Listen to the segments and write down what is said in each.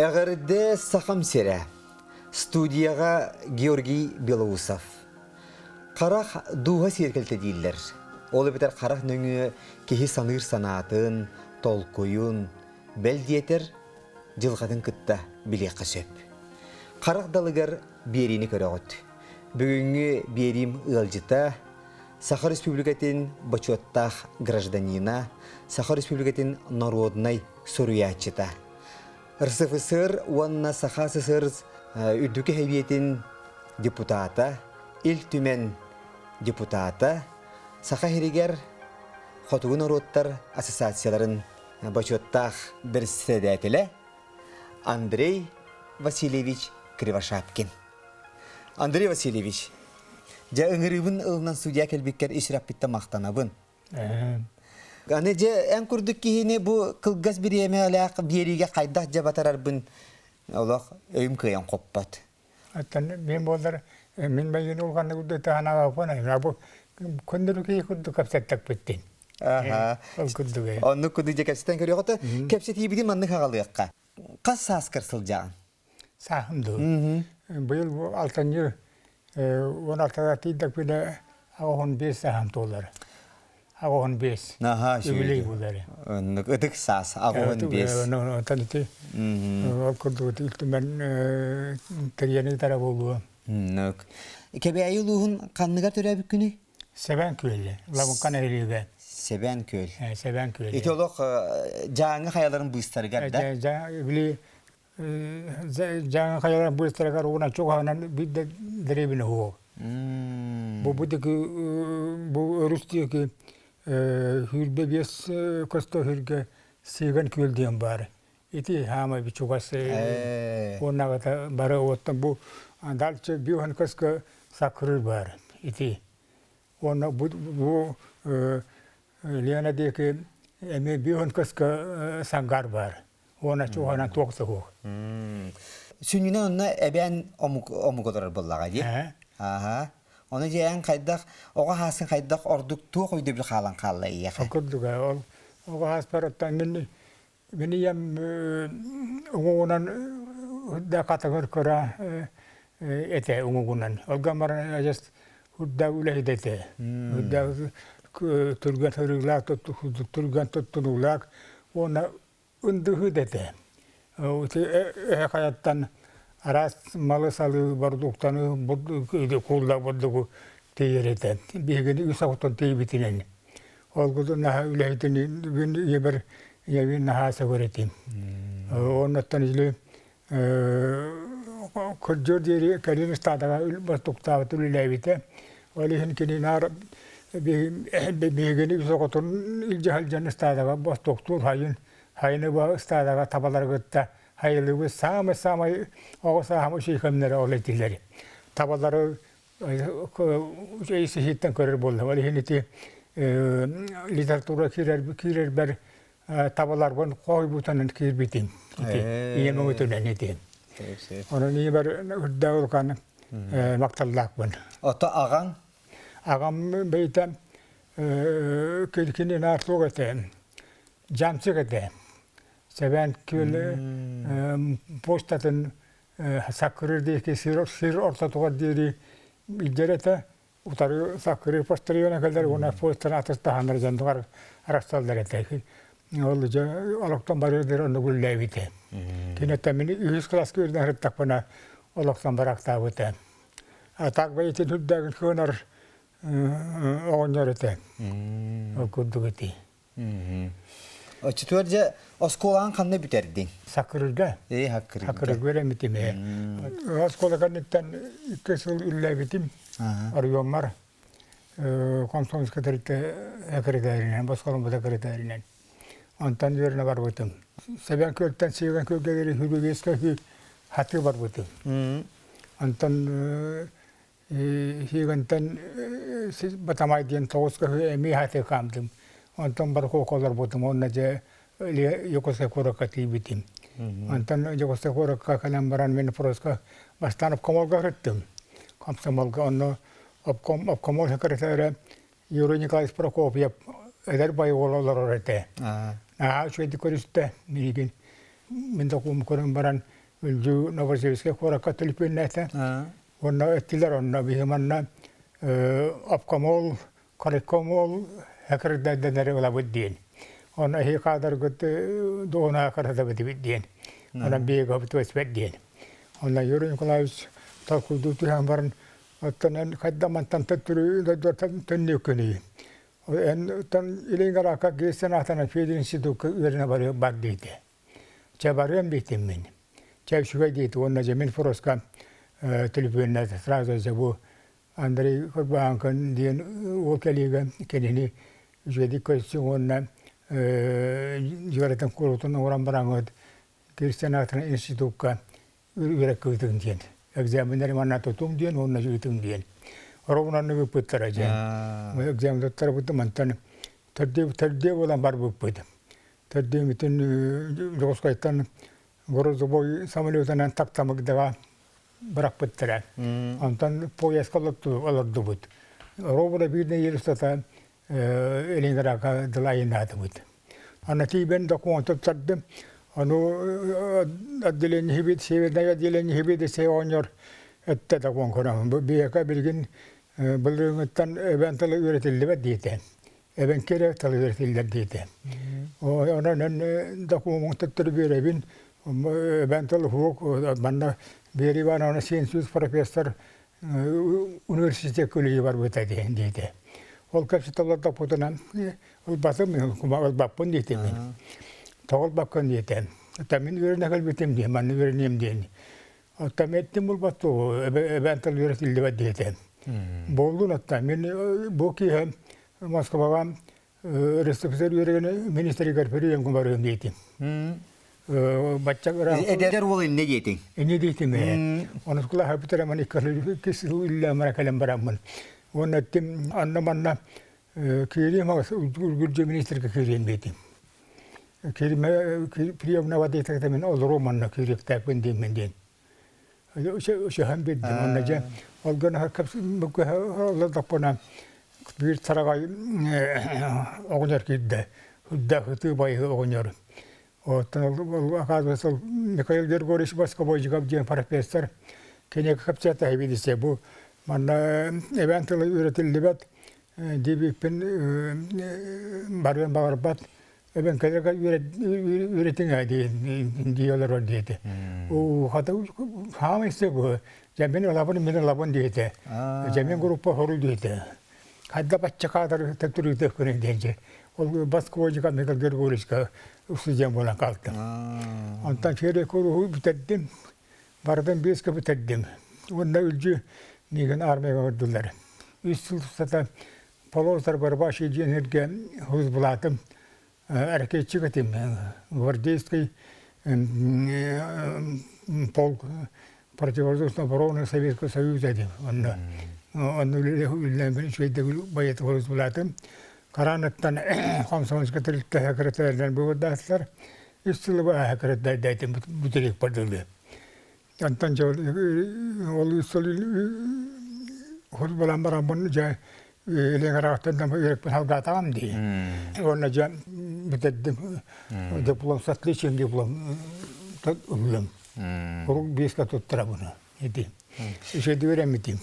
Эҕэрдэ Сахам сирэ. Студияҕа Георгий Белоусов. Харах дууһа сиэркилэтэ дииллэр. Ол эбэтэр харах нөҥүө киһи саныыр санаатын, толкуйун, бэл диэтэр, дьылҕатын кытта билиэххэ сөп. Харах далыгар биэриини көрөҕүт. Бүгүҥҥү биэриим ыалдьыта Саха Республикатын бочуоттаах гражданина, Саха Республикатын народнай суруйааччыта. РСФСР уонна Саха СССР Үрдүкү Сэбиэтин депутата, Ил Түмэн депутата, Саха сиригэр Хотугу норуоттар ассоциацияларын бочуоттаах бэрэссэдээтэлэ Андрей Васильевич Кривошапкин. Андрей Васильевич, дьэ ыҥырыыбын ылынан судья кэлбиккэр ис сүрэхпиттэн махтанабын. Аны дьэ эн курдук киһини бу кылгас бириэмэлээх биэриигэ хайдах дьэ батарарбын олох өйүм кыайан хоппот. Оттон мен буоллар мин байын улганны курдук таһанаабаппын бу көннөрү киһи курдук кэпсэттэкпиттин. Аха. Ол курдук. Оннук курдук дьэ кэпсэтэн көрүөҕүтэ. Кэпсэтиибитин маннык аҕалыахха. Хас сааскар сылдьаҕын? Сааһым дуу. Быйыл бу алтынньы 16-га тиийдэкпинэ 85 сааһым туолар. 85. Наһаа Үбүлүй үчүгэй. буолар. Оннук ытык саас 85. Онтон ити ол курдук Ил Түмэн тэрийэни тара буолуо. Оннук. Кэбээйи улууһун ханныгар төрөөбүккүнүй? Сэбээн күөлэ, Лабыкка нэһилиэгэ. Сэбээн күөл. Сэбээн күөлэ. Ити олох Дьааҥы хайаларын быыстарыгар да? Били Дьааҥы хайаларын быыстарыгар угунан чугаһынан биир да дэриэбинэ суох. Бу бу диэки бу өрүс диэки 25 көстө сиргэ Сыыган күөл диэн баар. Ити хаамай чугас уоннаҕыта бары оттон бу дальше биохан көскө саккырыыр баар ити. Уонна бу бу Лена диэки эмиэ биохан көскө сангар баар. Уонна чугаһынан туох да суох. Сүнньүнэн онно эбээн омук омук олорор буоллаҕа дии. Аха. Ону дьэ эн хайдах оҕо хаасын хайдах ордук туох өйдөбүл хаалан хаалла эйиэхэ? Курдуга ол оҕо хааспарыттан мин мин ийэм уҥугунан да хатыгыр кыра этэ уҥугунан. Ол гаммар адьас хурда үлэһит этэ. Хурда түргэн сырыылаах түргэн туттунуулаах уонна ындыһыт этэ. Эһэ хайаттан араас малы-салы бордуктаны кууллаах бурдугу тиэйэр этэ. Биһигини үс оҕотон тиэйбитинэн. Ол курдук наһаа үлэһитин ийэбэр ийэбин наһаа сөҕөр этим. Оннуттан или кырдьыар диэри кэлин ыстаадаҕа бостуктаабыт үлэлээбитэ. Ол иһин кини наар биһигини үс оҕотун илдьэ сылдьан ыстаадаҕа бостуктуур хайын хайыны бу ыстаадаҕа табалары кытта хайылыыбыт саамай-саамай оҕо сааһым үчүгэй кэмнэрэ ол этилэр. Табалары ис-иһиттэн көрөр буоллум. Ол иһин ити литература киирэрбэр табаларбын хоһуйбутунан киирбитим. Ити ийэм өҥөтүнэн ити. Онон ийэбэр үрдээх улахан махталлаахпын. Ото аҕаҥ? Аҕам бэйэтэ кини наар суох этэ. Дьаамсык этэ. Сэбээн күөл почтатын саккырыыр диэки сир, сир ортотугар диэри илдьэр этэ. Утары саккырыыр почтальона кэлэр уонна почтаны атастаһаннар дьонугар арахсаллар этэ. Ол дьэ олохтон барыар диэри оннук үлэлээбитэ. Киниттэн мин үһүс кылааска үөрэнэ сырыттахпына олохтон бараахтаабыта. А так бэйэтин үрдээгин кыанар оҕонньор этэ. Ол курдук ити. Оччотугар дьэ оскуолаҕын ханна бүтэрдиҥ? Саккырыырга. Ээ, Саккырыырга. Саккырыырга үөрэммитим ээ. Оскуола кэнниттэн икки сыл үлэлээбитим. Оройуоммар комсомольскай тэрилтэ секретаринэн, босхоломмут секретаринэн. Онтон үөрэнэ барбытым. Сэбээн Күөлтэн Сиэгэн Күөлгэ диэри Хүлүгэскэ хатыы барбытым. Онтон Сиэгэнтэн Батамай диэн тоҕус көһү эмиэ хатыы хаамтым. Онтон Баркуока олорбутум уонна дьэ Дьокуускай куоракка тиийбитим. Онтон Дьокуускай куоракка кэлэн баран мин просто бастаан обкомолга сырыттым. Комсомолга онно обком обкомол секретаря Юрий Николаевич Прокопьев эдэр байыгол олорор этэ. Наһаа үчүгэйдик көрүстэ миигин. Мин докумуон көрөн баран. Үлдьү Новосибирскай куоракка төлөпүөннээтэ. Уонна эттилэр онно биһи манна обкомол, коррекомол хэкэрдэрдэнэри ылабыт диэн. Онно эһи кадаргыт дуона каратабыт диэн. Онон биһиги өспөт диэн. Онно Юрий Николаевич толкуйдуу түһэн баран оттон эн хайда мантан төттөрү дойдуттан төннүөккүнүй? Эн оттон Ленинградка Гессен аатынан пединститукка үөрэнэ барыа бар диэтэ. Чэ барыам диэтим мин. Чэ үчүгэй диэтэ уонна дьэ мин Фроска төлөпүөннээтэ сразу же бу Андрей Курбаанкын диэн уол кэлиигэ кинини үчүгэйдик көрсүҥ уонна дьүөрэтин куруутун оҥорон бараҥҥыт Кирстен аатынан институкка үөрэх ыытыҥ диэн. Экзаменнары манна тутуҥ диэн уонна ыытыҥ диэн. Оробунаннык ыыппыттара дьэ. Экзамен туттарбытым мантан төрдүө буолан барбыппыт. Төрдүөмүтүн Дьокуускайтан грузовой самолетунан Тактамыгдаҕа бырахпыттара. Онтон поездка олордубут. Ровно биир нэдиэлэ устата Ленинградка дылы айаннаатыбыт. Аны тиийбэн докумуон туттардым. Ону отделениебит, северное отделениебит десе оҕонньор эттэ докумуон көрөммүн. Бу биһиэхэ билигин былырыыҥҥыттан эбээн тыла үөрэтиллибэт диэтэ. Эбэҥки эрэ тыл үөрэтиллэр диэтэ. Онон эн докумуон төттөрү биэрэбин. Эбээн тыл уһук манна Вера Ивановна Сенсус профессор университекка үлэлии барбыта диэтэ. Ол кэпсэтэ олордохпутунан ылбатым, ылбаппын диэтим мин. Тоҕо ылбаккын диэтэ. Оттон мин үөрэнэ кэлбитим диэн, манна үөрэниэм диэн. Оттон эттим булбат тугу, эбээн тыл үөрэтиллибэт диэтэ. Буоллун оттон мин бу киэһэ Москваҕа РСФСР үөрэгин министригэр приемка барыам диэтим. Бачча Эдэр уол инне диэтиҥ. Инне диэтим ээ. Онус кылааһы бүтэрэммин икки сыл үллээмэрэ кэлэн бараммын. Уонна эттим анна манна киириэм аҕыс үргүрдьү министргэ киириэм диэтим. Кииримэ приемна вадыйтагата мин олоруом манна киириэхтээхпин диэммин диэн. Өсөһөн биэрдим. Онно дьэ ол гына олордохпуна биир тараҕай оҕонньор киирдэ. Үрдээх ытыы байыһы оҕонньор. Оттон ол оказывается Михаил Григорьевич Воскобойников диэн профессор кинигэ кэпсээтэ эбит бу манна эбээн тыла үөрэтиллибэт диэбиппин барыан баҕарбат эбэҥкэлэргэ үөрэтиҥ ээ дии олорор диэтэ. Уу хата хаамай бу дьэ мин ылабын мин ылабын диэтэ. Дьэ мин группа хоруй диэтэ. Хайда бачча каадыр төттөрүтэ көрөн диэн дьэ. Ол Баскводика Михаил Григорьевичка студент буолан хаалтым. Онтон ферия куруһу бүтэрдим. Барытын биэскэ бүтэрдим. Уонна үлдьү миигин армияга көрдүлэр. Үс сыл устата Полоосар Барбаши диэн сиргэ службалаатым. Ракетчик этим. Гвардейский полк противовоздушной обороны Советского Союза этим. Онно онно үлэлээн үчүгэйдик байыта службалаатым. Хараныттан комсомольскай тэрилтэ секретарынан быыбардаатылар. Үс сылы быһа секретардаатым бүтэrik бардылы. Онтон дьэ ол үс сыл службалаан бараммын дьэ Ленинградтан да үөрэппин салгаатаҕым дии. Уонна дьэ бүтэрдим диплом с отличием диплом ыллым. Куруук биэскэ туттарабын ити. Үчүгэйдик үөрэммитим.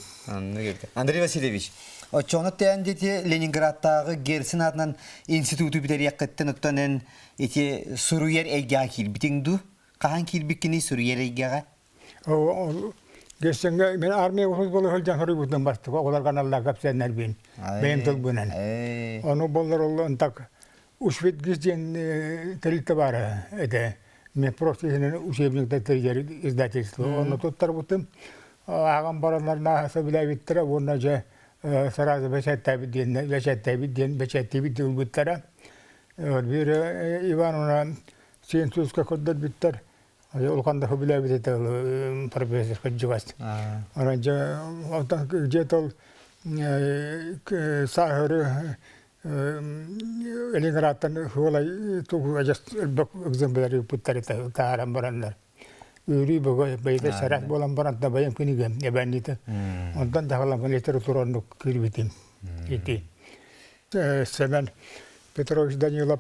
Андрей Васильевич, оччоҕуна тээн дити Ленинградтааҕы Герцен аатынан институту бүтэриэххиттэн оттон эн ити суруйар эйгэҕэ киирбитиҥ дуу? Хаһан киирбиккиний суруйар эйгэҕэ? Гессеҥҥэ мин армия службалыы сылдьан суруйбутум бастакы оҕолорго аналлаах кэпсээннэрбин бэйэм тылбынан. Ону боллор ол ынтак Ушвитгис диэн тэрилтэ баара этэ. Медпроф иһинэн учебниктар тэрийэр издательство. Онно туттарбытым. Ааҕан бараннар нааһа сөбүлээбиттэрэ уонна дьэ сразу бэчээттээбит диэн бэчээттээбит диэн бэчээттиибит диэн ылбыттара. Вера Ивановна Сиэн Сүүскэ көрдөрбүттэр. Улахан да сөбүлээбит этэ профессор кырдьыгас. Онон дьэ онтон дьиэ тыл сааһыры Ленинградтан хуолай тугу адьас элбэх экземпляр ыыппыттар этэ таһааран бараннар. Үөрүү бөҕө бэйэтэ сэрэх буолан баран да бэйэм кинигэм эбээннитэ. Онтон дьаһаламмын литератураннык киирбитим. Ити. Сэмэн Петрович Данилов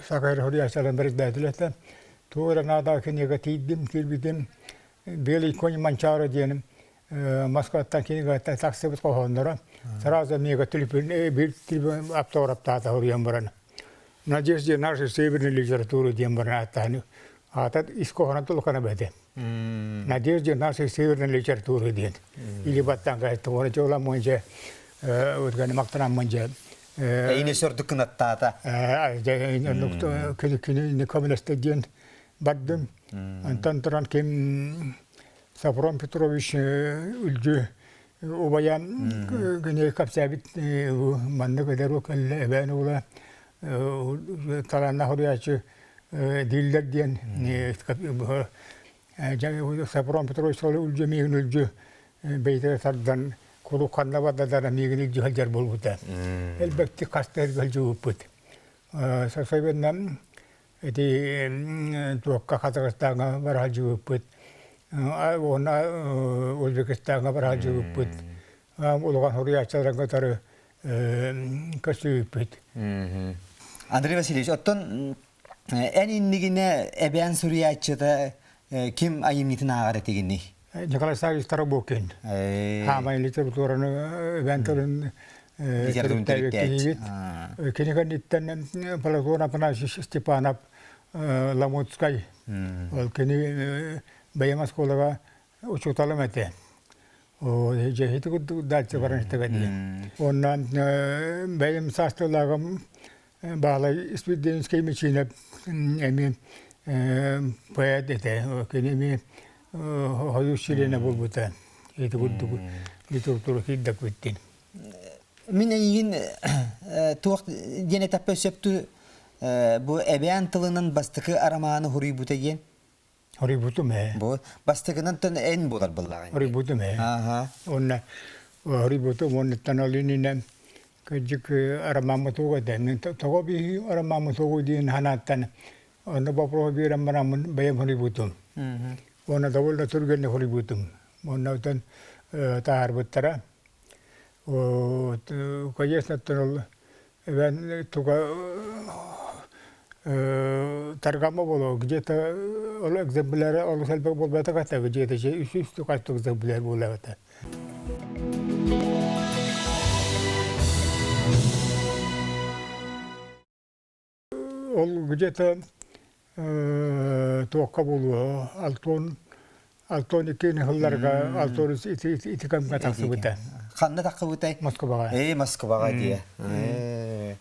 Саха суруйааччыларын председателэ этэ. Туох эрэ наада кинигэ тиийдим, киирбитим Белый конь Манчаары диэн Москваттан кинигэ тахсыбыт хоһоонноро сразу миэхэ түлүпүн биир түлүпүн автографтаата суруйан баран Надежде нашей северной литературы диэн баран ааттаан аата ис хоһооно тулукана бэдэ Надежде нашей северной литературы диэн или баттан кайты уона дьоламмын дьэ өтгәни мактанаммын дьэ Эйини сөрдүк кынаттаата. Күнү көмөлөстө диэн бардым. Онтон туран ким Сафрон Петрович Үлдьү убайан күнү кэпсээбит маннык эдэр кэллэ эбээн уола талааннаах суруйааччы дииллэр диэн Сафрон Петрович Үлдьү миигин Үлдьү бэйэтэ тардан куруук ханна барда миигин илдьи сылдьар буолбута. Элбэхтик хаста сылдьыбыппыт. Сособенна ити туохха Казахстаҥҥа бара сылдьыбыппыт. Уонна Узбекистаҥҥа бара сылдьыбыппыт. Улахан суруйааччыларын кытары көрсүбүппүт. Андрей Васильевич, оттон эн иннигинэ эбээн суруйааччыта ким айымньытын ааҕар этигиний? Николай Саввич Тарабукин. Хаамай литератураны эбээн тылын төрүттээбит. Кини кэнниттэн Платон Афанасьевич Степанов Ламутскай. Ол кини бэйэм оскуолаҕа учууталым этэ. Дьэһити курдук дальше баран истэбэдии. Онно бэйэм саастыылааҕым Баалай Испирдиэнскэй Мичиинэп эмиэ поэт этэ. Кини эмиэ хойуу чилиэнэ буолбута. Ити курдук литература киирдэкпиттин. Мин эйигин туох диэн этаппа сөптүү бу эбээн тылынан бастакы арамааны хуруйбута диэн? Хоруйбутум ээ. Бу бастакынан тон эн буолар быллаҕын. Хоруйбутум ээ. Аха. Уонна хоруйбутум уонуттан ол иннинэ кырдьык арамааммыт этэ. Мин тоҕо биһи арамааммыт диэн санааттан онно боппуруоһу биэрэн бараммын бэйэм хоруйбутум. Уонна довольно түргэнник хоруйбутум. Уонна оттон таһаарбыттара. Конечно, оттон ол Эбэн туга таргама боло где-то ол экземпляра олус элбэх буолбатах этэ где-то үс үс хастык экземпляр буолар этэ. Ол где-то туохха буолуо Алтон Алтон иккини сылларга Алтон ити ити кэмҥэ тахсыбыта. Ханна тахсыбытай? Москваҕа. Ээ, Москваҕа дии. Ээ,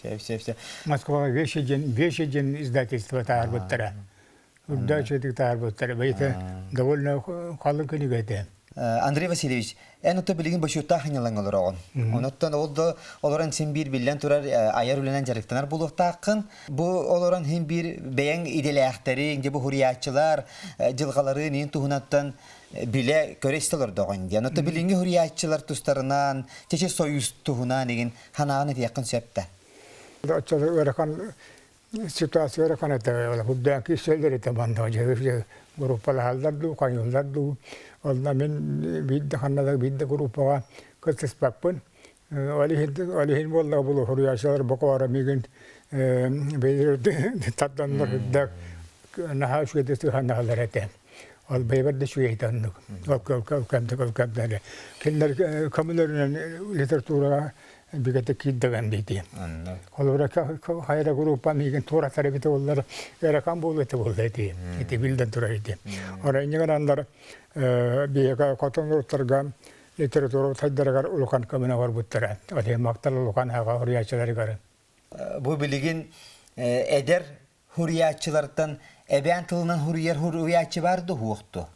сөп, сөп, сөп. Москваҕа Вещи диэн Вещи диэн издательство таһаарбыттара. Үрдээх үчүгэйдик таһаарбыттара. Бэйэтэ довольно халыҥ кинигэ этэ. Андрей Васильевич, эн ото билигин бочуоттаах инньалаҥ олороҕун. Онуттан ол да олорон син биир биллэн турар айар үлэнэн дьарыктанар буолуохтааххын. Бу олорон син биир бэйэҥ идэлээхтэриҥ, дьэ бу хуруйааччылар дьылҕаларын иин туһунаттан билэ көрө истэ олордоҕун диэн. Ото билиҥҥи хуруйааччылар тустарынан, чече союз туһунан игин ханаан этиэххин сөп да. Оччолор ыарахан ситуация ыарахан этэ. Хурдаан киирсэллэр этэ манна группалаһаллар дуу, хайыыллар дуу. Онно мин биир да ханна да биир да группаҕа кыттыспаппын. Ол иһин ол иһин буоллаҕа булу суруйааччылар бокоора миигин бэйэлэрэ тарданнар үрдээх наһаа үчүгэйдик сыһыаннаһаллар этэ. Ол бэйэбэр да үчүгэй этэ оннук. Ол кэмдэ ол кэмдэ кинилэр көмөлөрүнэн литератураҕа бигэтик киирдэҕин дии. Холобура хайра группа миигин туоратар эбитэ буоллар ыарахан буолуо этэ буолла ити. Ити биллэн турар ити. Ора инньэ гынан биһиэхэ хотон уруттарга литература сайдарыгар улахан көмөнү оҥорбуттара. Ол иһин махтал улахан аҕа суруйааччыларыгар. Бу билигин эдэр суруйааччылартан эбээн тылынан суруйар суруйааччы бар да уохту?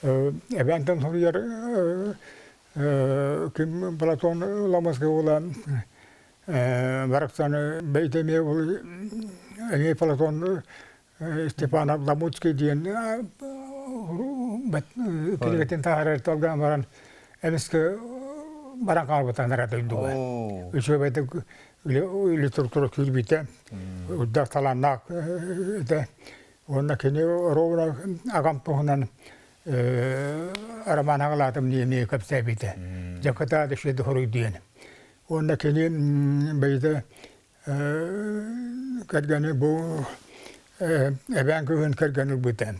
Эбээн тылынан суруйар ким Платон Ломовский буола барахсан бэйдэ эмиэ эмиэ Платон Степанов Ламутский диэн кинигэтин таһаарар толгоон баран эмискэ баран хаалбытанара дойдуга. Үчүгэйдик литература киирбитэ, үрдээх талааннаах этэ. Уонна кини ровно аҕам туһунан роман аҕалаатым диэн эмиэ кэпсээбитэ. Дьакытаа да хоруй диэн. Уонна кини бэйэтэ кэргэни бу Эбээн кыыһын кэргэн ылбыта.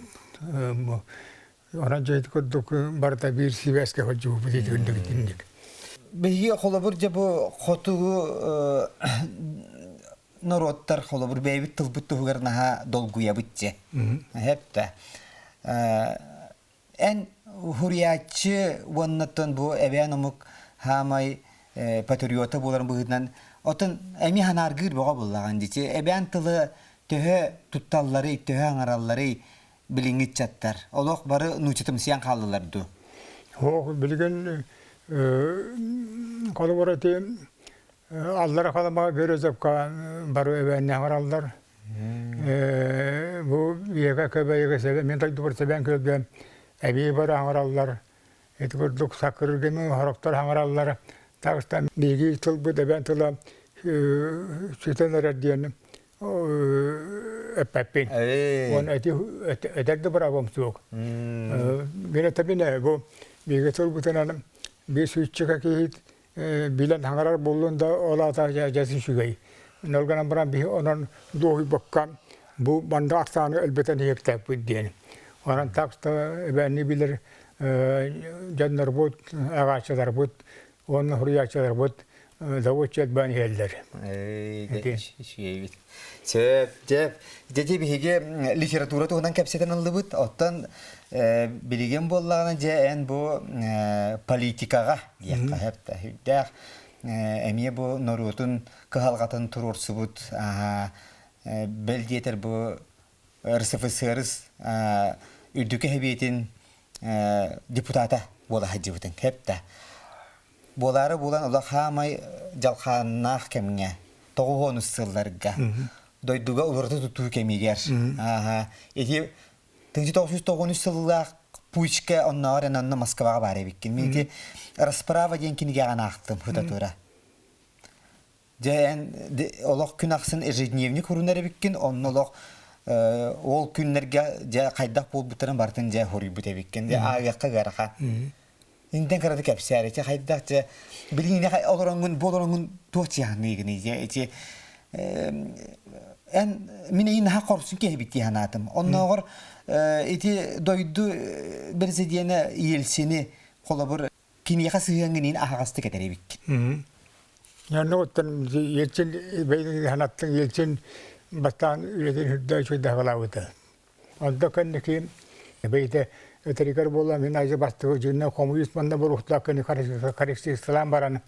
Онон дьэ курдук барыта биир сибээскэ сылдьыбыппыт итинник итинник. Биһиги холобур дьэ бу хотугу норуоттар холобур бэйэбит тылбыт туһугар наһаа долгуйабыт дьэ. Эһэптэ. Эн уһуруйааччы уоннаттан бу эбээн омук хаамай патриота буоларын быһыытынан отон эмиэ ханааргыыр бөҕө буоллаҕын дии. Эбээн тылы төһө тутталларый, төһө аҥаралларый билиҥҥи ыччаттар? Олох бары нуучатымсыйан хааллылар дуу? Ох, билигин холобур ити аллара халымаҕа Березовка бары эбээннээх бараллар. Бу биэгэ көбөйүгэ себе мин дойдубар себен көлгө эбии бары аҥараллар. Ити курдук сакыргыны хорохтор аҥараллар. Тагыстан биһиги тылбыт эбээн тыла сүтэн эрэр диэн эппэппин. Уон эти этэр да быраабым суох. Мин этэбин бу биһиги тылбытынан биир сүүсчэкэ киһи билэн хаҥарар буоллун да ол аата дьэс үчүгэй. Ол гынан баран биһи онон дуоһуйбакка бу манна ахсааны элбэтэн иһиэхтээхпит диэн. Онон так эбээнни билэр дьоннорбут, аҕааччыларбыт уонна суруйааччыларбыт завод элбээн иһэллэр. Үчүгэйбит. Сөп, дьэ, дьэ биһиги литература туһунан кэпсэтэн ыллыбыт. Оттон билигин буоллаҕына дьэ эн бу политикаҕа диэххэ сөп да сүрдээх эмиэ бу норуотун кыһалҕатын туруорсубут бэл диэтэр бу РСФСР үрдүкү Сэбиэтин депутата буола сылдьыбытыҥ сөп да буолаары буолан олох хаамай дьалхааннаах кэмҥэ тоҕус сылларга дойдуга уларыта тутуу кэмигэр ити 1993 сыллаах пучка оннооҕор эн онно Москваҕа баар эбиккин. Мин ити «Расправа» диэн кинигэҕин аахтым хытатура. Дьэ эн олох күн ахсын ежедневник урунар эбиккин, онно олох ол күннэргэ дьэ хайдах буолбуттарын барытын дьэ хоруйбут эбиккин. Дьэ ааҕыахха ыарахан. Интен кыраты кэпсээр ити хайдах дьэ билигин олороҥҥун бу олороҥҥун туох чиһаныыгыный дьэ ити эн мин эйин наһаа хорсун киһибит дии санаатым. Оннооҕор ити дойду президенэ Ельцини холобур киниэхэ сыһыаҥҥын аһаҕастык этэр эбиккин. Онно оттон Ельцин бэйдин санаттын Ельцин бастаан үлэтин үрдэ үчүгэй халаабыта. Онто кэнники бэйэтэ өтөрүгэр буолан мин айы бастыгы дьиннэ хомуйус манна буруктаах кини харыстыылаан баран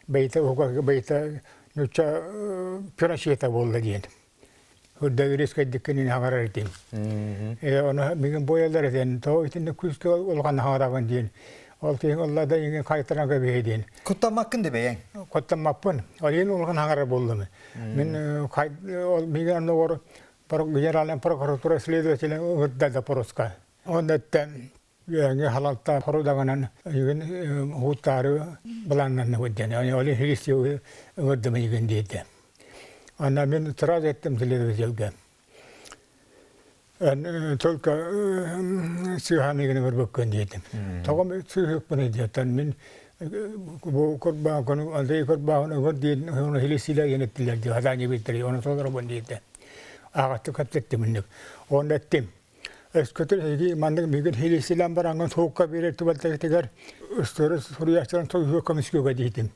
бэйэтэ уһуга бэйэтэ нучча пирощета буолла диэн. Үрдэгирискэйдик кинини хаҥарар этим. Ону мигин буойаллар этэн, тоҕо итинник күүскэ улахан хаҥарабын диэн. Ол киһи ылла да иҥин хайтаран кэбиһэ диэн. Куттаммаккын да бэйэҥ? Куттаммаппын. Ол иһин улахан хаҥарар буоллум. Мин ол мигин оннугар генеральная прокуратура следователин ыҥырда допроска. Оннуттан үөһэҥҥи халалта хорудаҕынан игин уһуттаары былааннанныбыт диэн. Ол иһин ыҥырдым игин диэти. Ана мин сразу эттим следовательгэ. Только сыыһан игин ыҥырбыккын диэтим. Тоҕо сыыһыкпын диэтэн мин бу курбаахын Андрей курбааҕын ыҥыр диэн ону хилисилэ диэн эттилэр дии хатаанньа биэртэрий ону толоробун диэтэ. Ааҕаттык кэпсэттим инник. Уонна эттим. Өскөтүн эһиги маннык мигин хилисилэн бараҥҥын суукка биэрэр түбэлтэтигэр ыстыры суруйааччыларын союзу көмүскүөгэ диэтим.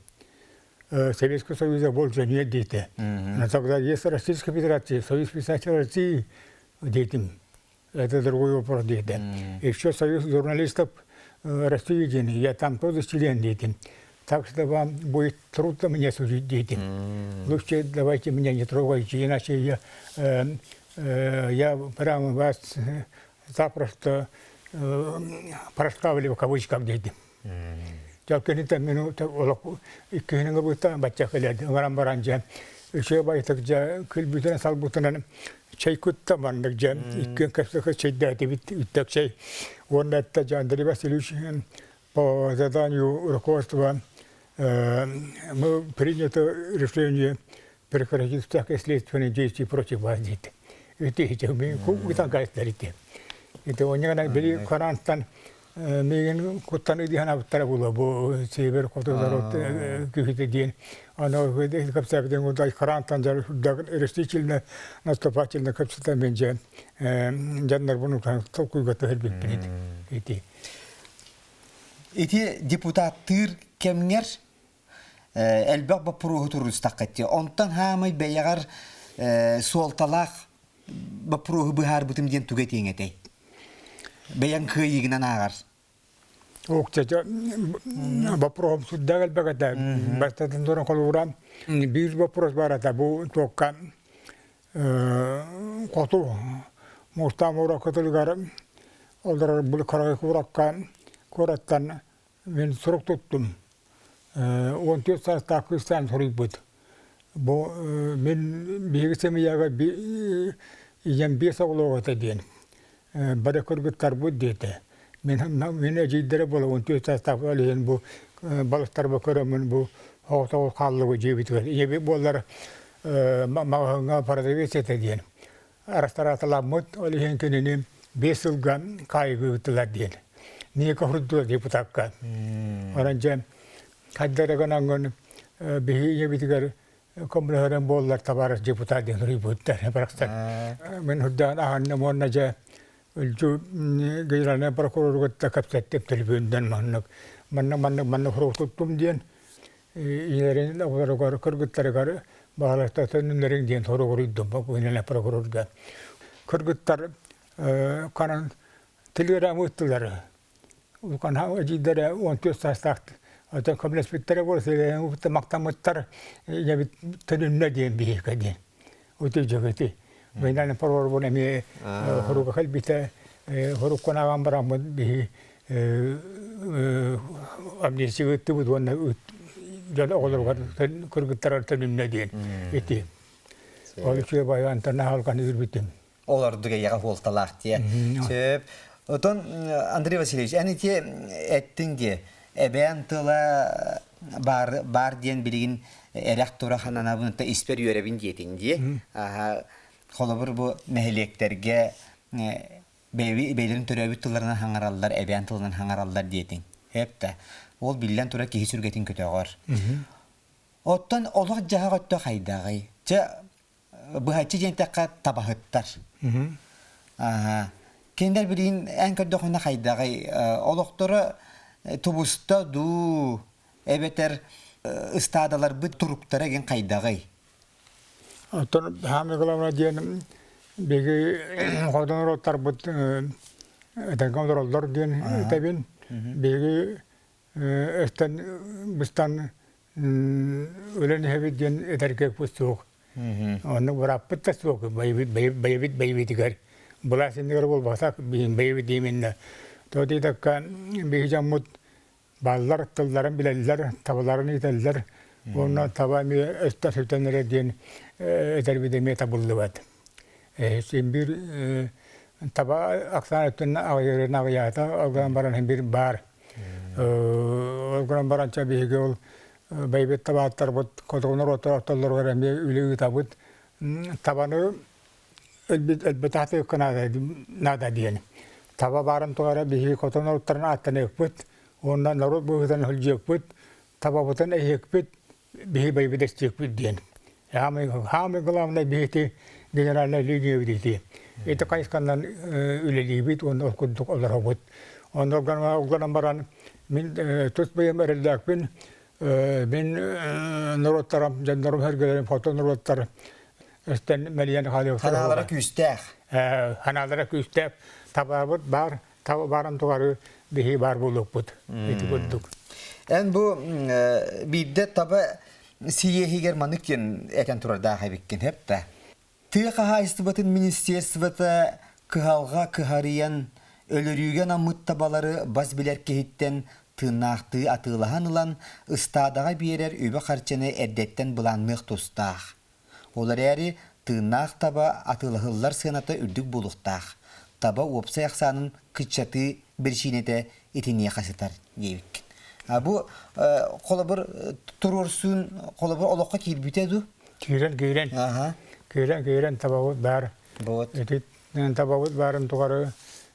Советского Союза больше нет диэтэ. Тогда есть Российская Федерация, Союз писателей России диэтим. Это другой вопрос диэтэ. Еще Союз журналистов России диэн, я там тоже член диэтим. Так что вам будет трудно меня судить диэтим. Лучше давайте меня не трогайте, иначе я, я прямо вас запросто проставлю в кавычках диэтим. Дьалкыны мин олох иккиһин ылбыттан бачча кэлэр ыҥыран баран дьэ үчүгэй байтык дьэ күлбүтүнэн салбытынан чэй кутта маннык дьэ иккиэн кэпсэкэ чэйдээтибит үттэх чэй уонна этте дьэ Андрей Васильевич по заданию руководства мы принято решение прекратить всякие следственные действия против вас диит. Үтү ити мен кугутан кайттар ити. Ити онньагана били Корантан. Миигин куттан ыдыһан абыттара була бу север хоту народ киһитэ диэн. Аны кэпсээбитин курдук хрантан растительно наступательно кэпсэтэн мен дьэн дьоннорбун толкуйга түһэрбиппин ити. Ити депутаттыыр кэмҥэр элбэх боппуруоһу туруорустаххыт Онтон хаамай бэйэҕэр суолталаах боппуруоһу быһаарбытым диэн тугу этиэҥ этэй? Бэйэҥ кыайыыгынан ааҕар. Укчача вопрос сүрдээх элбэх этэ. Бастатан туран холобура биир вопрос бар этэ. Бу туокка хоту Мустаам кытылыгар олорор Булкарай куоракка куораттан Мин сурук туттум. 14 саастаах кыыстаан суруйбут. Бу мин биһиги семьяга ийэм биэс оҕолоох этэ диэн. Бары кыргыттарбыт диэтэ. Мин мин эдьиийдэрэ буола 14 саастаах ол иһин бу балыстарба көрөммүн бу оҕотоҕу хааллыбыт дьиэбитигэр. Ийэбит буоллар маҕаһыыҥҥа продавец этэ диэн. Арастарааталаммыт, ол иһин кинини 5 сылга хаайыгыытылар диэн. Ника хурдула депутакка. Онон дьэ хайдара гынан биһи ийэбитигэр көмөлөһөрөн буоллар табаарыс депутат диэн суруйбуттар барахсан. Мин хурдаан аһанным уонна дьэ үлдьү генеральнай прокурору кытта кэпсэттим төлөпүөнүнэн маннык маннык маннык маннык сурук диэн ийэлэрин оҕолоругар кыргыттарыгар баҕаларта төннүннэриҥ диэн соругуруйдум генеральнай прокурорга. Кыргыттар канан телеграмма ыыттылар. Улахан эдьиийдэрэ 14 саастаах оттон көмөлөспүттэрэ буолла мактаммыттар ийэбит төнүннэ диэн биһиэхэ диэн. Ути дьөгөти. Генеральный прокурорбун эмиэ хоруга кэлбитэ хоруккун ааҕан бараммын биһи амнистия ыыттыбыт уонна дьон оҕолоругар кыргыттарар төнүннэ диэн ити. Ол үчүгэй байаантан аһалган үрбүтүм. Ол ордук эйэҕэ хуолталаах диye. Сөп. Отон Андрей Васильевич, эн ити эттиҥ дии, эбээн тыла баар, баар диэн билигин эрэх тура хананабын испэр үөрэбин диэтиҥ дии. Холобур бу нэһилиэктэргэ бэйэлэрин төрөөбүт тылларынан хаҥараллар, эбээн тылынан хаҥараллар диэтиҥ. Эп Ол биллэн турар киһи сүргэтин көтөҕөр. Оттон олох-дьаһах өттө хайдаҕый? Чэ, быһаччы диэнтэххэ табаһыттар. Кинилэр билигин эн көрдөххүнэ хайдаҕый? Олохторо тубуста дуу, эбэтэр ыстаадаларбыт туруктара игин хайдаҕый? Оттон самое главное диэн биһиги хотон уруоттарбыт этэҥҥэ олороллор диэн этэбин. Биһиги өстөн быстан өлөн иһэбит диэн этэргэ суох. Оннук бырааппыт да суох бэйэбит бэйэбитигэр былаас иннигэр буолбатах бэйэбит диэминнэ. То диэтэккэ биһи дьоммут Баллар тылларын билэллэр, табаларын иитэллэр уонна таба эмиэ өстөн сүтэн эрэ диэн этэрбит эмиэ табыллыбат. Син биир таба ахсаан өттүн аҕыйырын аҕыйаата, ол гынан баран син биир баар. Ол гынан баран чэ биһиги ол бэйбит табааттарбыт хотугу норуоттар ортолоругар эмиэ үлэ ыытабыт. Табаны өлбүт өлбөтөх наада диэн. Таба баарын тухары биһиги хотон норуоттарын ааттаныахпыт уонна норуот быһыытынан сылдьыахпыт, табабытын эһиэхпит, биһи байбыт эстиэхпит диэн. Самый, самый главное биһити генеральная линия ити. Ити хайысханан үлэлиибит уонна ол курдук олоробут. Онно гынан баран мин тус бэйэм эрэллээхпин мин норуоттарым, дьоннорум сэргэлэрим хотон норуоттар Өстөн мэлийэн хаалыахтара. Ханаалара күүстээх. Ханаалара күүстээх. Табаабыт баар, таба баарын тухары биһи баар буолуохпут. Ити курдук. Эн бу биирдэ таба сийиэһигэр маннык диэн этэн турардаах эбиккин хэп Тыа хаһаайыстыбатын министерствота кыһалҕа кыһарыйан, өлөрүүгэ анаммыт табалары бас билэр киһиттэн тыыннаахтыы атыылаһан ылан, ыстаадаҕа биэрэр үбү-харчыны эрдэттэн былаанныах тустаах. Ол эрээри тыыннаах таба атыылаһыллар сыаната үрдүк буолуохтаах. Таба уопсай ахсаанын кыччатыы биричиинэтэ итиниэхэ сытар диэбиккин. А бу холобур туруорсуун холобур олоххо киирбитэ дуу? Киирэн киирэн. Киирэн киирэн табабыт баар. Вот. Ити табабыт баарын тухары.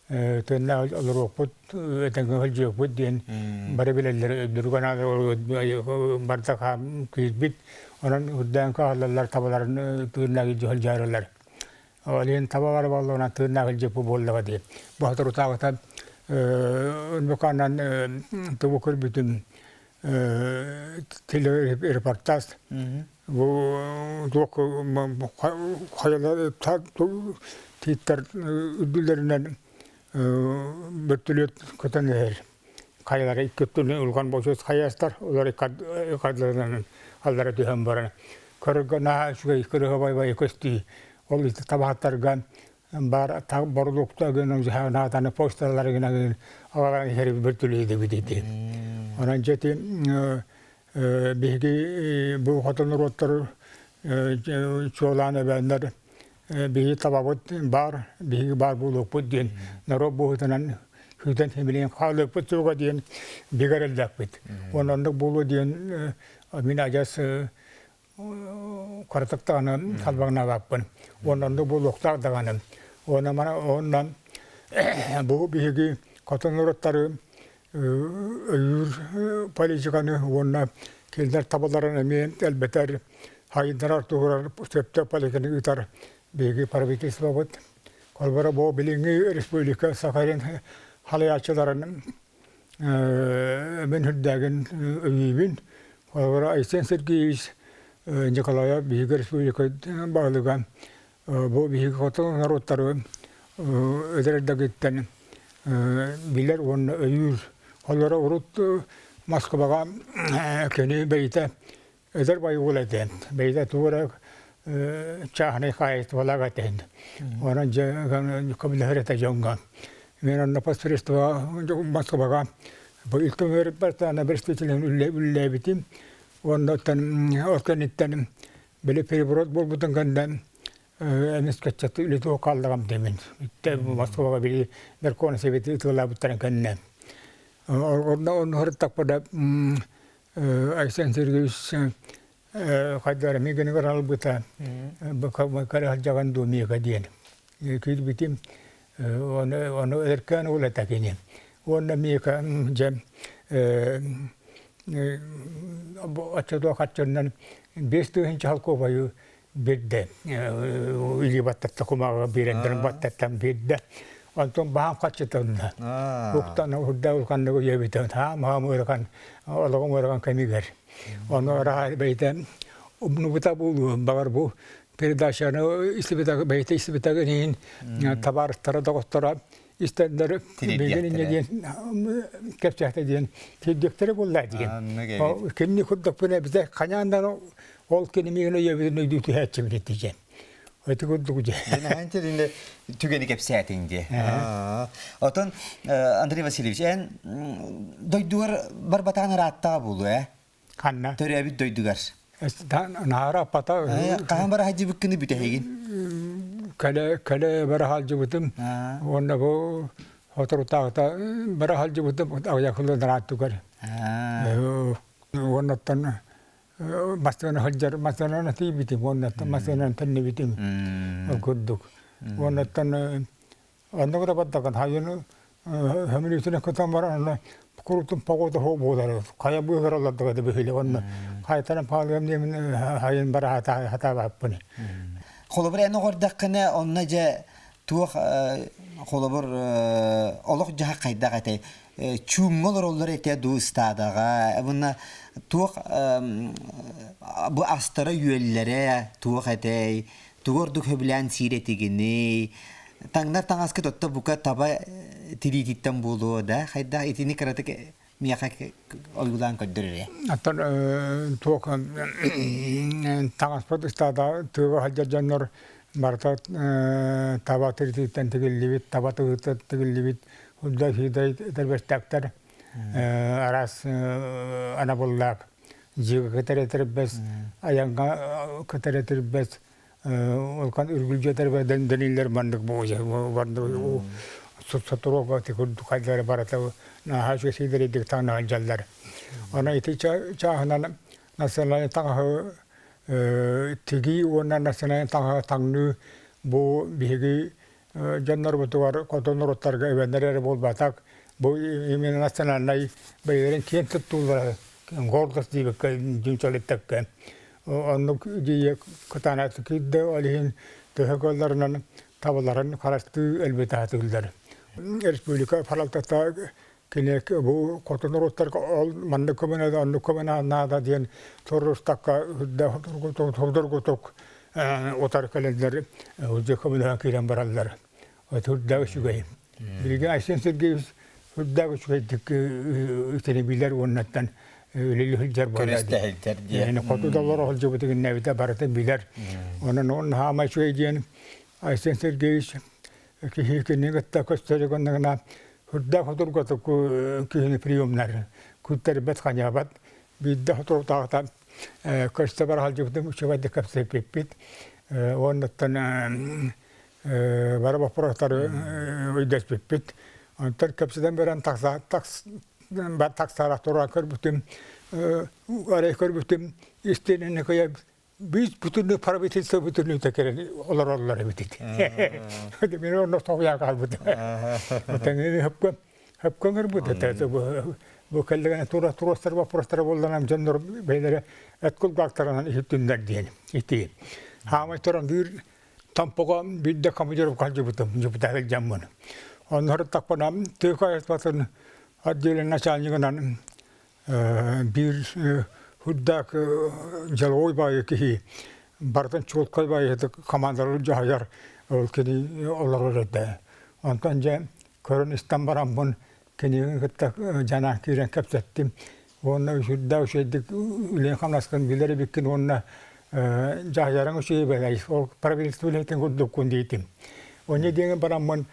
Тыыннаах олоруохпут, этэҥҥэ сылдьыахпыт диэн бары билэллэр, өйдөрүгэр барда киирбит. Онон үрдээн хааллаллар табаларын тыыннаах илдьэ сылдьаарылар. Ол иһин таба бар буоллаҕына тыыннаах илдьиппит буоллаҕа дии. Бу соторутааҕыта Нбуканан тугу көрбүтүм телерепортаж бу туох хайалар тииттэр үрдүлэринэн бөртөлүөт көтөн иһэр. Хайалара икки өттүнэн улахан бочуот хайастар, олор иккардыларынан аллара түһэн баран көрөргө наһаа үчүгэй кырыһабай көстүү. Ол ити табаһыттарга бар бородуукта гынан наатаны почталары гынан аларан иһэр бөртөлүөт эбит. Онон дьэти биһиги бу хоту норуоттар чуолаан эбээннэр биһиги табабыт баар, биһиги баар буолуохпут диэн норуот быһыытынан күүтэн симилиэн хаалыахпыт суоҕа диэн бигэ эрэллээхпит. Уонна оннук буолуо диэн мин адьас кыратык даҕаны халбаҥнаабаппын. Уонна оннук буолуохтаах даҕаны. Уонна мана онон бу биһиги хоту норуоттары өйүүр политиканы уонна кинилэр табаларын эмиэ элбэтэр, хайыннарар туһурар сөптөөх политиканы ыытар биһиги правительствобыт. Холобура бу билиҥҥи республика Сахалин халайааччыларын мин үрдээгин өйүүбүн. Холобура Айсен Сергеевич Николаев биһиги республика баһылыга бу биһиги хоту норуоттары эдэр эрдэгиттэн билэр уонна өйүүр. Олоро урут Москваҕа кини бэйэтэ эдэр байуол этэ. Бэйэтэ тугу эрэ чааһынай хаһаайыстыбалаах этэ. Онон дьэ көмөлөһөр этэ дьоҥҥо. Мен онно посредство Москваҕа бу илтэн представителин үллээбитим. Уонна ол кэнниттэн били переворот буолбутун кэннэ эмискэччи үлэтэ хааллаҕым дэмин. Иттэ Москваҕа били наркон советы ытыалаабыттарын кэннэ. Онно онно Айсен Сергеевич хайдара мигэнигэр албыта кара сылдьаҕын дуу миэхэ диэн киирбитим ону ону эркээн уол этэ кини уонна миэхэ дьэ оччотуо хаччыннан 5000 холкуобайы биэрдэ илии баттатта кумааҕы биэрэн баттаттан биэрдэ онтон баһаам хаччытынна уктан урда улаханнык үйэбитин хаам хаам ыарахан олоҕум ыарахан кэмигэр ону араха бэйэтэ умнубута буолуо баҕар бу передачаны истибитэ бэйэтэ истибитэгин иһин табаарыстара доҕотторо истэннэр билигин инньэ диэн кэпсээтэ диэн тиэрдиэхтэрэ буолла диэн кинини курдукпун эбитэ хайаан да ол кини миигин өйөбүтүн өйдүү түһээччибин ити диэн ити курдук дьэ Дьэ, түгэни кэпсээтиҥ дии. Отон Андрей Васильевич, эн дойдугар барбатаҕын ырааттаҕа буолуо, ээ? Ханна? Төрөөбүт дойдугар. Наара аппата. Хаһан бара сылдьыбыккыны бүтэһигин? Кэлэ кэлэ бара сылдьыбытым. Уонна бу соторутааҕыта бара сылдьыбытым аҕыйах сыл ырааттыгар. Уоннаттан массыына сылдьар массыынанан тиийбитим уоннаттан массыынанан төннүбүтүм ол курдук. Уоннаттан Оннук да бардакын хайыны хөмүлүүтүнэ кытан баран онно курутун погода хоо буолар хайа быыһыгар олордуга да быһыылы онно хайтаран паалыам диэмин хайын бара хатаабаппын. Холобур эн оҕордаххына онно дьэ туох холобур олох дьаһах хайдах этэй чуумҥа олороллор этэ дуу ыстаадаҕа уонна туох бу астара үөллэрэ туох этэй тугу ордук сөбүлээн сиир этигиний таҥнар таҥаскыт отто бука таба тириититтэн буолуо да хайдах итини кыратык миэхэ ойуулаан көрдөр эрэ Оттон туох таҥаспыт ыстаада тыаҕа сылдьар дьоннор барыта таба тириититтэн тигиллибит, таба тыһыттан тигиллибит худдай хидай этэрбэстээхтэр араас анабыллаах дьиэгэ кытары этэрбэс, айаҥҥа кытары этэрбэс, улахан үргүлдьү этэрбэс дэниллэр маннык бу сотуруога ити курдук хайдары барыта наһаа үчүгэй сиидэрийдик таҥнаһан дьаллар. Онон ити чааһынан национальнай таҥаһы тигии уонна национальнай таҥаһы таҥныы бу биһиги дьоннорбутугар хоту норуоттарга эбэннэр эрэ буолбатах, бу именно национальнай бэйэлэрин киэн туттуулара гордость диэбиккэ дьүнчэлиттэккэ оннук дьиэ кытаанахтык киирдэ, ол иһин төһө кыалларынан табаларын харастыы элбэтэ сатыыллар. Республика салалтата кини бу хоту норуоттарга ол маннык көмөнө оннук көмөнө наада диэн туруорустакка судургутук утары кэлэллэр, дьэ көмөлөһөн киирэн бараллар. Сүрдээх үчүгэй. Билигин Айсен Сергеевич сүрдээх үчүгэйдик итини билэр уоннаттан үлэлии сылдьар буолла. Көрүстэһэлтэр диэн. Хоту да олоро сылдьыбытын иннэбитэ барытын билэр. Онон наһаамай үчүгэй диэн Айсен Сергеевич киһи кинини кытта көстөрү гынныгына сүрдээх судургутук киһини приемнар күттэрбэт ханьаабат биирдэ соторутааҕыта көстө бара сылдьыбытым үчүгэйдик кэпсэппиппит уоннаттан бары боппуруостары өйдөспүппүт онтон кэпсэтэн баран тахсаара туран көрбүтүм арай көрбүтүм истиэнэни кыйа Биир бүтүннүү правительство бүтүннүүтэ кэлэн олороллор эбит ити. Мин онно тоҕуйан хаалбытым. Тэҥини хөпкө хөпкө ыҥырбыт этэ. Бу кэллигинэ тура туруостар вопростара буолланам дьоннор бэйэлэрэ эт кулгаахтарынан иһиттиннэр диэн ити. Хаамай туран биир Тампоҕа биирдэ командировка сылдьыбытым, депутат дьаммын. Онно тахпына тыа хаһаайыстыбатын отделение начальнигынан биир үрдээх дьолуой баайы киһи барытын чуолкай баайытык командалары дьаһайар ол кини олорор этэ. Онтон дьэ көрөн истэн бараммын кинигин кытта дьанаан киирэн кэпсэттим. Уонна сүрдээх үчүгэйдик үлэни-хамнаскын билэр эбиккин уонна дьаһайарыҥ үчүгэй бэлэй. Ол правительство үлэһитин курдуккун диэтим. Онно диэн бараммын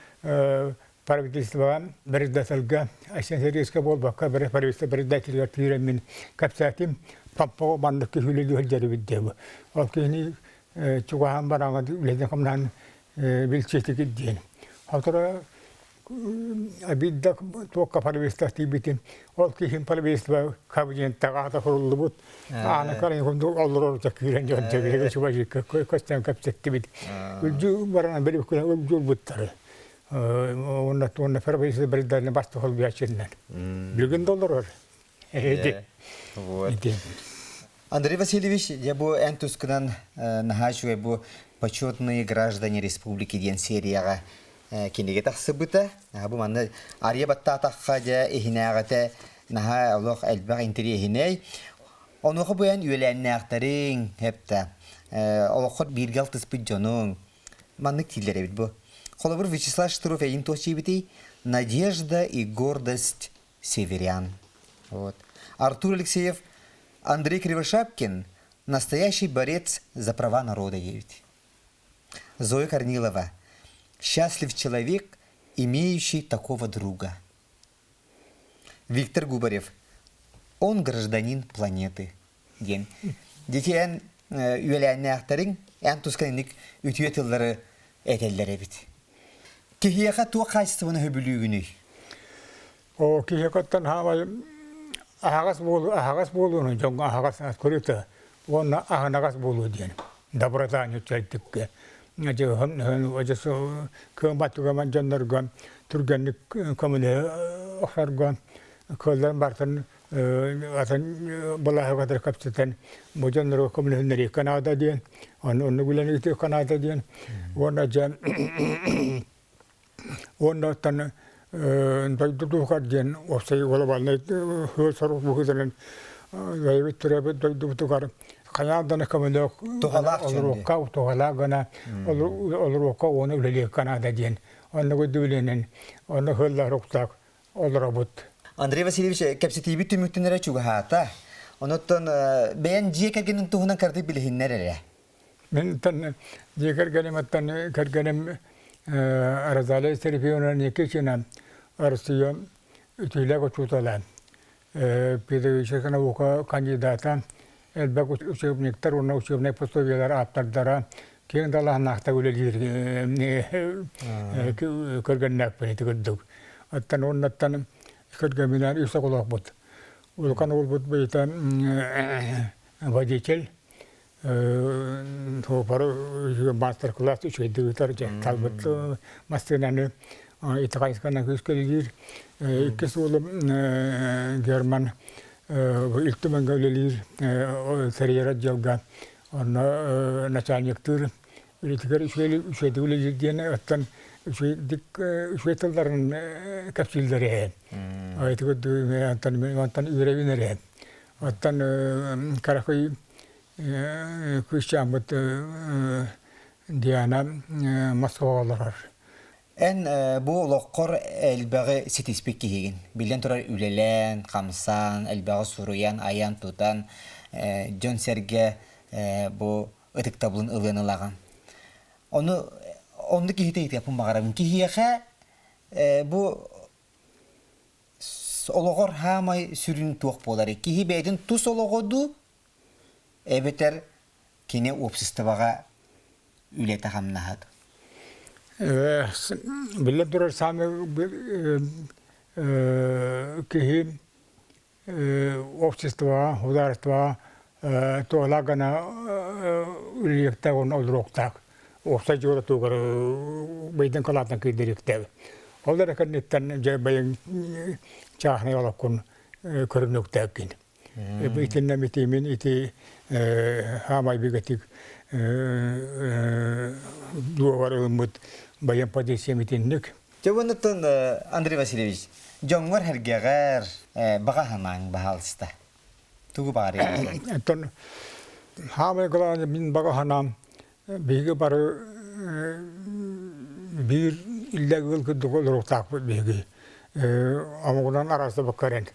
правительствоҕа председательгэ Айсен Сергеевичка буолбакка правительство председателигэр киирэммин кэпсээтим Томпоҕо маннык киһи үлэлии сылдьар эбит диэбит. Ол киһини чугаһаан бараҥҥа үлэтин-хамнаһын билсиэтигит диэн. Сотору биирдэ туохха правительство тиийбитим ол киһим правительство кабинеттаҕа аата суруллубут аана карайын курдук олорор киирэн дьон көстөн кэпсэттибит. Үлдьү баран били үлдьү ылбыттары. Уонна уонна правительство председатель басты холбуяччыннан. Бүгүн да олорор. Вот. Андрей Васильевич, я бу эн тускунан наһаа үчүгэй бу «Почетные граждане республики» диэн серияҕа кинигэ тахсыбыта. Бу манна Ария баттаатахха дьэ иһинээҕитэ наһаа олох элбэх интэриэһинэй. Онуоха бу эн үөлээннээхтэриҥ хэптэ олоххот бииргэ алтыспыт дьонуҥ Маннык дииллэр эбит бу. Холобур, Вячеслав Штыров эйин туох диэбитий? Надежда и гордость северян. Вот. Артур Алексеев, Андрей Кривошапкин настоящий борец за права народа диэбит. Зоя Корнилова счастлив человек, имеющий такого друга. Виктор Губарев он гражданин планеты диэн. Дити эн үөлээннээхтэриҥ эн тусканник үтүө тыллары этэллэр эбит. Киһиэхэ туох хаачыстыбаны сөбүлүүгүнүй? О киһиэхэттэн хаамай аһаҕас буолуу аһаҕас буолууну дьоҥҥо аһаҕас көрүтэ уонна аһынаҕас буолуу диэн доброта ньүччэйдиккэ кыаммат түгэмэн дьоннорго түргэнник көмөлөһө охсорго кыалларын барытын атын былааһы кытары кэпсэтэн бу дьоннорго көмөлөһүннэриэххэ наада диэн оннук үлэни ыытыахха наада диэн уонна дьэ уонна оттон дойду туһугар диэн уопсай глобальнай сыал-сорук быһыытынан бэйэбит төрөөбүт дойдубутугар хайаан даҕаны көмөлөөх олоруохха туһалаах гына олоруохха уонна үлэлиэххэ наада диэн оннук өйдөбүлүнэн онно сыаллаах олоробут. Андрей Васильевич, кэпсэтиибит түмүктэнэрэ чугаһаата. Онуттан бэйэн дьиэ кэргэнин туһунан кырдык билиһиннэр эрэ. Мин дьиэ кэргэним кэргэним Розалия Серафимовна Никитина Россия үтүөлээх учуутала, педагогическай наука кандидата, элбэх учебниктар уонна учебнай пособиелар ааптардара, киэҥ далааһыннаахтык үлэлиир көргөннөөхпүн ити курдук. Оттон уоннаттан кэргэмминээн үс оҕолоохпут. Улахан уолбут бэйэтэ водитель. Суоппары маастар-кылаас үчүгэйдик ыытар дьэ талбыт массыынаны ити хайысханан күүскэ үлэлиир. Иккис уолум Герман Ил Түмэҥҥэ үлэлиир тэрийэр отделга онно начальниктыыр үлэтигэр үчүгэйдик үлэлиир диэн оттон үчүгэйдик үчүгэй тылларын кэпсииллэр ээ. Ити курдук онтон үөрэбин эрэ. Оттон Каракый кыысчааммыт Диана Москваҕа олорор. Эн бу олоххор элбэҕи ситиспит киһигин. Биллэн турар үлэлээн, хамсаан, элбэҕи суруйан, айан-тутан, дьон-сэргэ бу ытыктабылын ылыан ылаҕын. Ону оннук киһитэ ыйытыахпын баҕарабын. Киһиэхэ бу олоҕор хаамай сүрүн туох буоларый? Киһи бэйэтин тус олоҕо дуу, эбэтэр кини уопсастыбаҕа үлэтэ-хамнаһа дуу? Биллэн турар, саамай киһи обществоҕа, судаарыстыбаҕа туһалаах гына үлэлиэхтээх уонна олоруохтаах. Уопсай дьыала туһугар бэйдэн кылаатынан киирдэриэхтээх. Ол эрэ кэнниттэн дьэ бэйэҥ чааһынай олоххун көрүнүөхтээххин. Итиннэ митимин ити хаамай бигэтик дуогар ылыммыт байан позициям итинник. Дьэ уонуттан Андрей Васильевич, дьоҥҥор-сэргэҕэр баҕа санааҥ баһаалыста. Тугу баҕарыаҥ Оттон хаамай главное мин баҕа санаам биһиги бары биир иллээх ыал курдук олоруохтаахпыт биһиги. Омугунан араастабакка эрэн.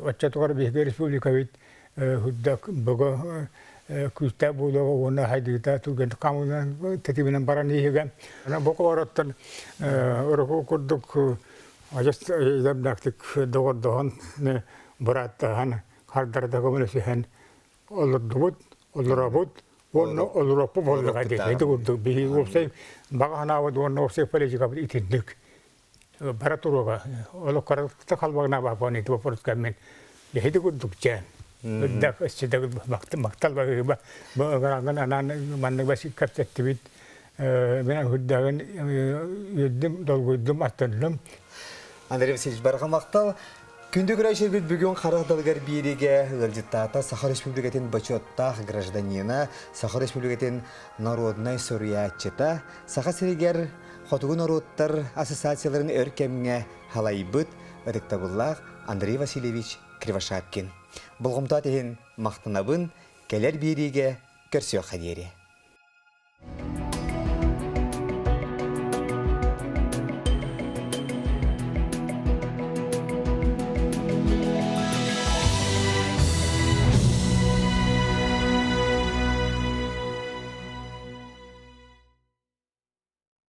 Оччотугар биһиги республикабыт үрдүк бөҕө күүстээх буолуоҕа уонна хайдыыта түргэнник хаамыынан тэтиминэн баран иһигэ. Бу куораттан урукку курдук адьас элбэхтик доҕордоһон, бырааттаһан, хардарыта көмөлөсүһэн олордубут, олоробут уонна олороппут буоллаҕа диэн. Ити курдук биһиги уопсай баҕа санаабыт уонна уопсай политикабыт итинник. Бара туруга олох халбагнаабаппын ити вопроска мен ити курдук чэ үрдэх өссө махтал баһыыба бу ыҥыраҥҥын анаан маннык бас кэпсэттибит мен үрдэҕин үөрдүм долгуйдум астынным. Андрей Васильевич барҕа махтал. Күндү көрөөччүлэрбит бүгүн харах далыгар биэриигэ ыалдьыттаата Саха Республикатын бочуоттаах гражданина, Саха Республикатын народнай суруйааччыта, Саха сиригэр Хотугу норуоттар ассоциацияларын өр кэмҥэ халайбыт ытыктабыллаах Андрей Васильевич Кривошапкин. Болҕомтоот иһин махтанабын, кэлэр биэриигэ көрсүөххэ диэри.